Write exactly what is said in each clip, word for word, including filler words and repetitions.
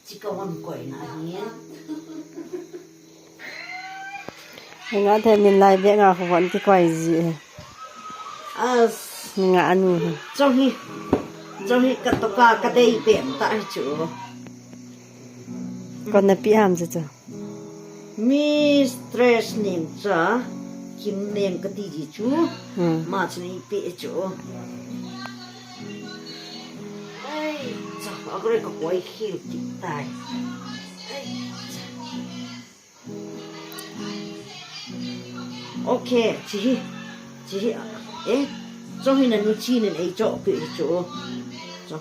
Chika wan koi na hi. Nga the min lai be nga khu wan ki koi ji. As. Nga anu. Chong hi. Chong hi ka to ka ka dei pen ta hi chu. Kon na pi ham chu chu. Mistress Nemcha, Kimneng kati ji chu. Hmm. Ma chu nei pe chu. Ai, cha, agre ka koi khil ti tai. Ai, cha. Okay, chi hi. Chi hi. Eh, cho hi na nu chi nen ei cho pe chu. Cho.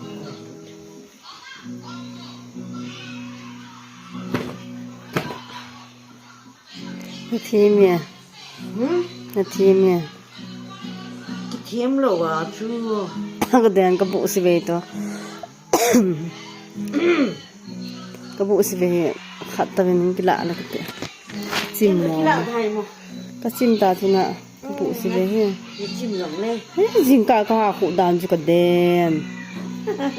Na thim e. Hmm? Na thim e. Ki thim lo a chu. Ka den ka bu si ve to. Ka bu si ve khat ta ve nung ki la la ka te. Chim mo. Ki la thai mo. Ka chim ta chu na. Ka bu si ve hi. Ni chim jong le. He, jingkah ka ha khu dan chu ka den.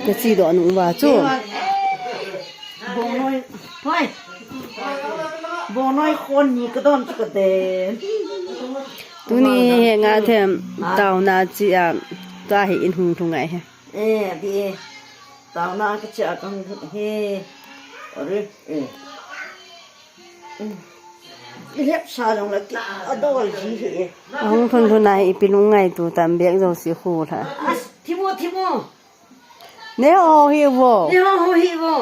Ka chi do nu va chu. Bongnoi. Hoi. Bongnoi khon ni ka don chu ka den. Tuni he nga them taona chi a ta hi in hung thung ngai he. Eh, di. Taona ka chi a ka hung thung he. Are, eh. I lep sa jong la ki a dol ji hi. Ahung thun thun a hi ipi lungngai tu tam bek jo si khu tha. As, thimo, thimo. Ne ho hi vo. Ne ho ho hi vo.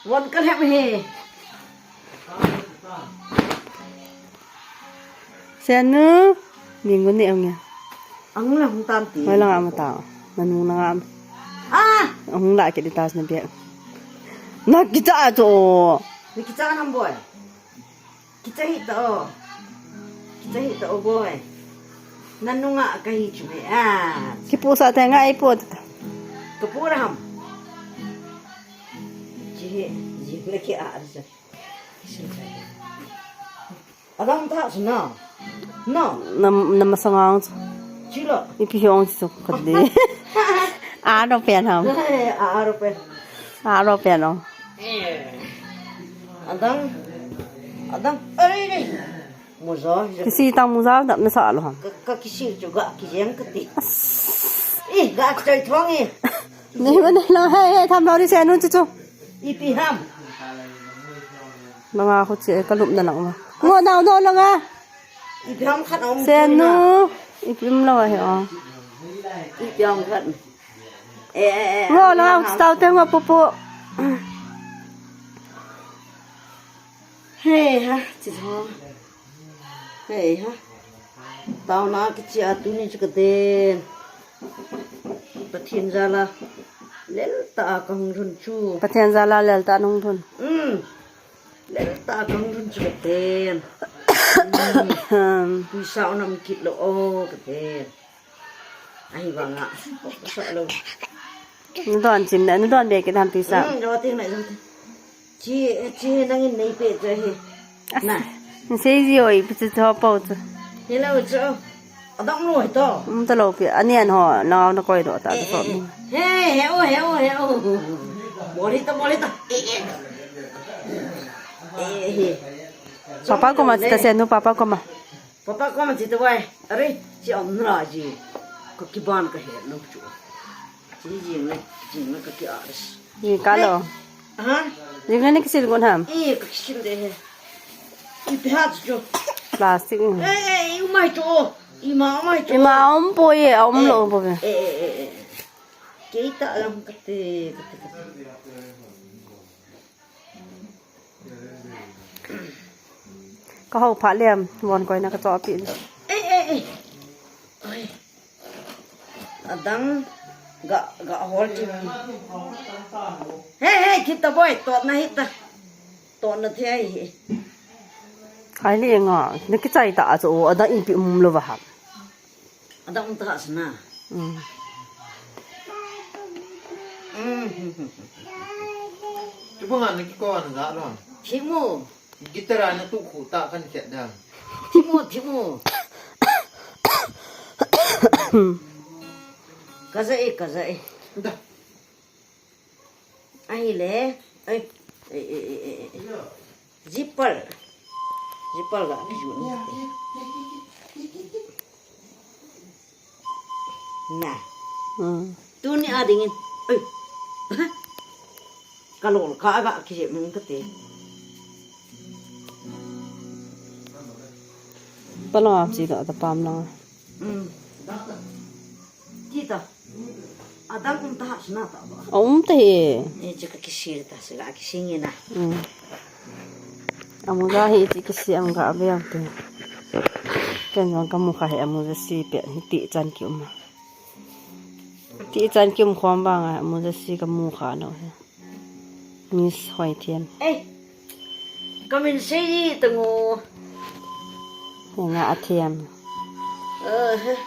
Von ka lep hi. Senu, ningun ne ong ya. Ang la hung tan ti. Hoi la nga ma ta. Na nu na nga. Ah! Hung la ke di tas na bia. Na kita to. Ni kita nam boy. Kita hi to. Kita hi to boy. Na nu nga ka hi chu me. Ah. Ki pu sa te nga i pu. Ka pu ra ham. Ji he, ji le ke a sa. Adang ta su na. No. Nam, nam sangang. Chilo. Ipi hiong su kadi. Aro pen ham. Aro pen. Aro pen o. Adang. Adang. Are re. Muza. Kisi tang muza dap na sa lo ham. Ka, ka kisi chu ga ki jeng kati. Eh, ga chai thong e. Nei ma nei lo he, he tham lo ni se nu chu chu. Ipi ham. Langa khu che ka lup na lang ma. Ngo nau no langa. Ipi ham khat om. Senu. Ipi um lo he o. Ipi ham khat. Eh, eh, eh. Ngo langa khu tau te ngo pupu. He ha, chi tho. He ha. Taona kichi a tuni chu ka den. Pathen jal a. Lel ta a ka hung lhun chu. Pathen jal a lel ta a hung lhun. Um. Lel ta a ka hung lhun chu ka den. Um. Puisa u nam kit lo o ka den. Ahi vanga. Sa lo. Na don chim na, na don be ke dam puisa. Um, jo ting na jo ting. Chi, chi nangin nei pe chu hi. Na. Sei ji oi, pi chu cho po chu. Hello chu. Adang lo to. Um, ta lo pi. Ani an ho, na na koi do ta. Eh, so. Eh, eh. He, he o, he o, he o. Moli ta, moli ta. Eh, eh. Eh, he. Papa koma ta se nu, papa koma. Papa koma chi ta wai. Are, chi om na ji. Ka kiban ka he lo chu. Chi jing le, jing le ka ki aris. Ji ka lo. Ha? Jing le ni kisil gon ham. Eh, ka kisil de he. Ipi hat chu. Plastic. Eh, eh, i umai chu. Ima umai chu. Ima um po ye, um lo po ye. Eh, eh, eh, eh. Keita lang kate, kate, kate. Ka ho pha lem, von koi na ka cho pi. Eh, eh, eh. Oi. Adang ga, ga hol chi. He, he, kita boy, to na hita. To na the ai. Khai le nga, na kichai ta a cho, adang ipi um lo va ham. Adang ta sa na. Mm. Mm. Chu banga na kikon ga lo. Thimu. Guitar a na tu khu ta kan khet dang. Thimu, thimu. Hmm. Kaja e, kaja e. Ahile. Ai. Ai, ai, ai, ai, ai. Zipper. Zipper ga kijun. Na. Hmm. Tuni a dingin. Ai. Kalol ka aga kije mun kate. Pano a chi da da pam na. Hmm. Kita. Adang um ta ha sina ta ba. A um ta hi. E, chu ka kisir ta, sila kising ina. Hmm. Amuja hi chu kisi am ga be am te. Ken jong kamu kha hi amuja si pe hi ti chan ki um. Ti chan ki um khom banga amuja si kamu kha no hi. Miss Hoithiam. Ei. Kamin sei tango. Nga Athiam. Eh.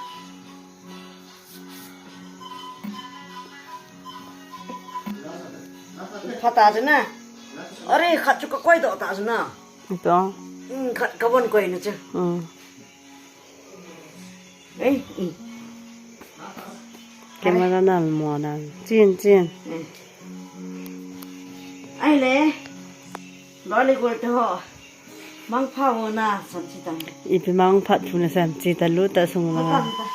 Phata jana. Are khat chu kakoi doh ta jana. Ito. Hmm, khat kavon koi na chu. Hmm. Ei, ei. Camera nal mo nal. Chin, chin. Eh. Ahile. Loi le gol te ho. Mangpha ho na, samchi tang. Ipi mangphat pu na samchi ta lu ta sung la. Mangpha ta.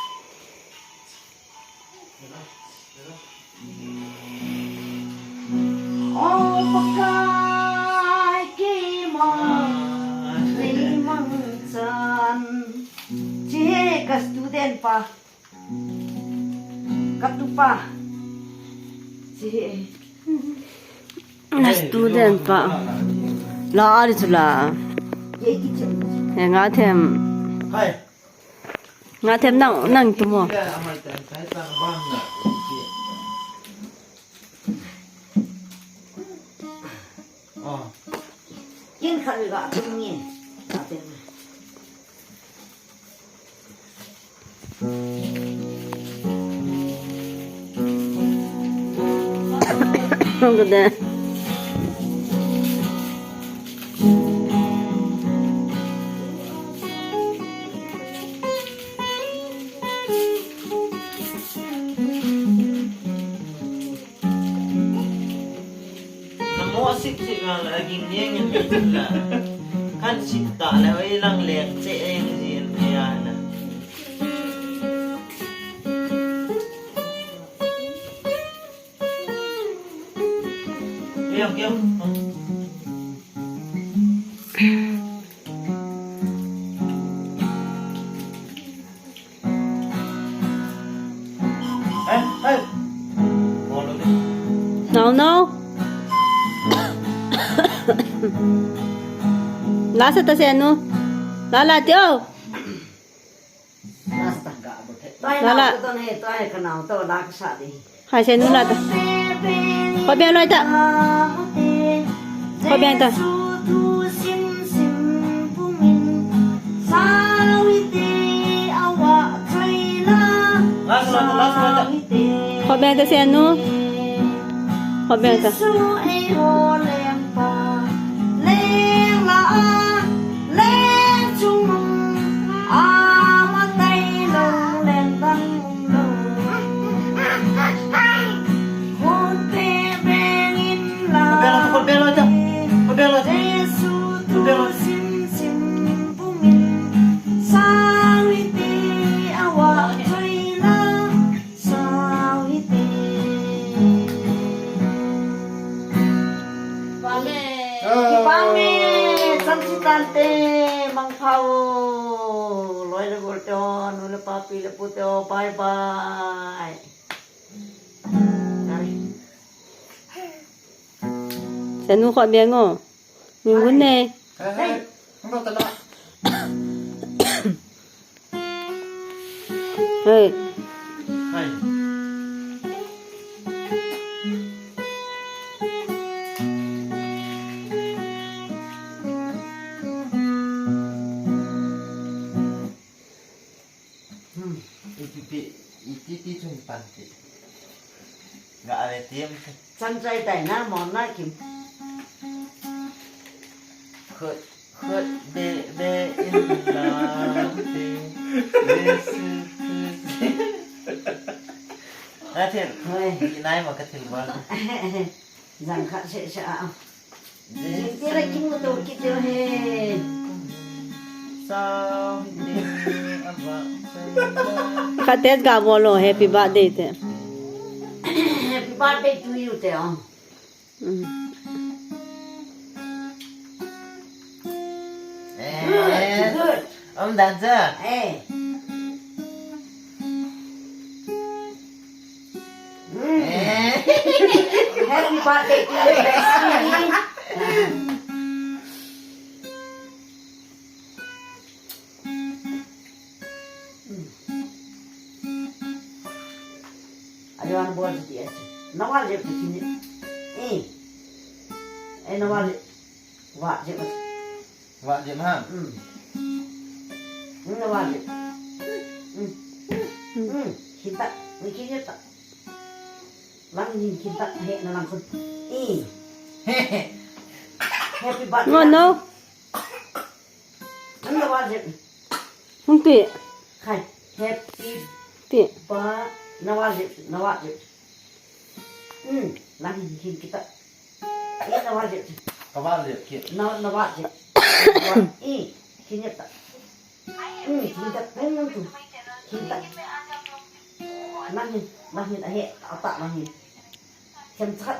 O Pakai, keima neimangchan. Chi hi ka student pa. Ka tupa. Chi hi. Na student pa. La a di chu la. Ye ki chem. He nga them. Hai. Nga them nang, nang tu mo. Kin khat ga tu ni. Nga them. Hong kade. Namo sip sip ngal aging niang in la. Kan sip ta le oi lang leng che eng jin ya na. Kiang, kiang. Hey, hey. Nau, nau. Lasa ta senu. Lala tio. Lala. Hai senu la ta. Ko biang loi ta. Ko biang ta. Last one, last one. Ko biang ta senu. Ko biang ta. Pame, pame, samchi tante, mangpha o, loi le gol te o, nu le pa, pi le pu te o, bye bye. Senu kho biang o. Min gun ne. Hey, hey. Hey. Hey. Hmm, iti ti, iti ti chun pan ti. Ga ale tiam. Chan chai tai na mo na kim. Khut, khut be, be in la ti. Be su, su, su. Kathil. Hoi. Inai ma kathil ba. Jang khat seh seh a. Jing tira kimu to kit jo he. Sao. Khat te ga bol lo, happy birthday te. Happy birthday to you te, oh. Mm. Eh, good. Om dancer. Eh. Mm. Eh. Happy birthday to you, bestie. Ayo, ano buat dia? Nawal je tu kini. Eh. Eh, nawal je. Wa je. Wa je ma. Hmm. Hmm, nawal je. Hmm. Hmm. Kita, ni kini ta. Lang ni kita, he na lang kun. Eh. Happy birthday. No, no. Nawal je. Hung ti. Khai. Happy. Ti. Ba, nawal je, nawal je. Hmm, lang hin kita. Eh, nawal je. Kawal je, ki. Na, nawal je. Eh, kinyata. Hmm, kita, hmm, tu. Kita. Lang hin, lang hin, ahe, ata lang hin. Khem chat.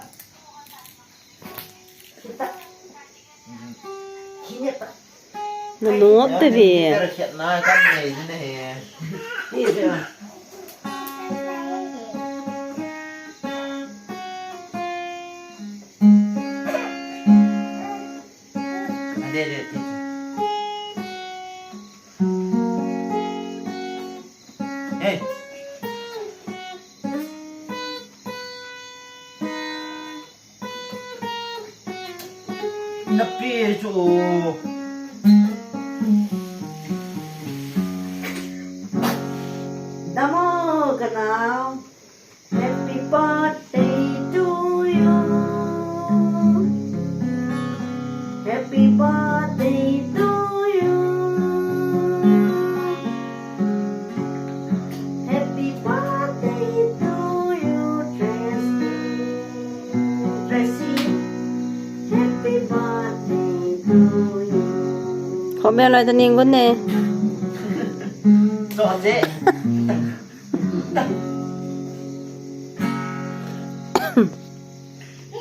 Kita. Kinyata. Nanop te ve. Hey. Na pi chu. Damo ka nau. Happy birthday to you. Happy birthday to you. Happy birthday to you, Tracy. Tracy, happy birthday to you. Kho be loi ta ning gun ne. Cho che.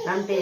Lampi.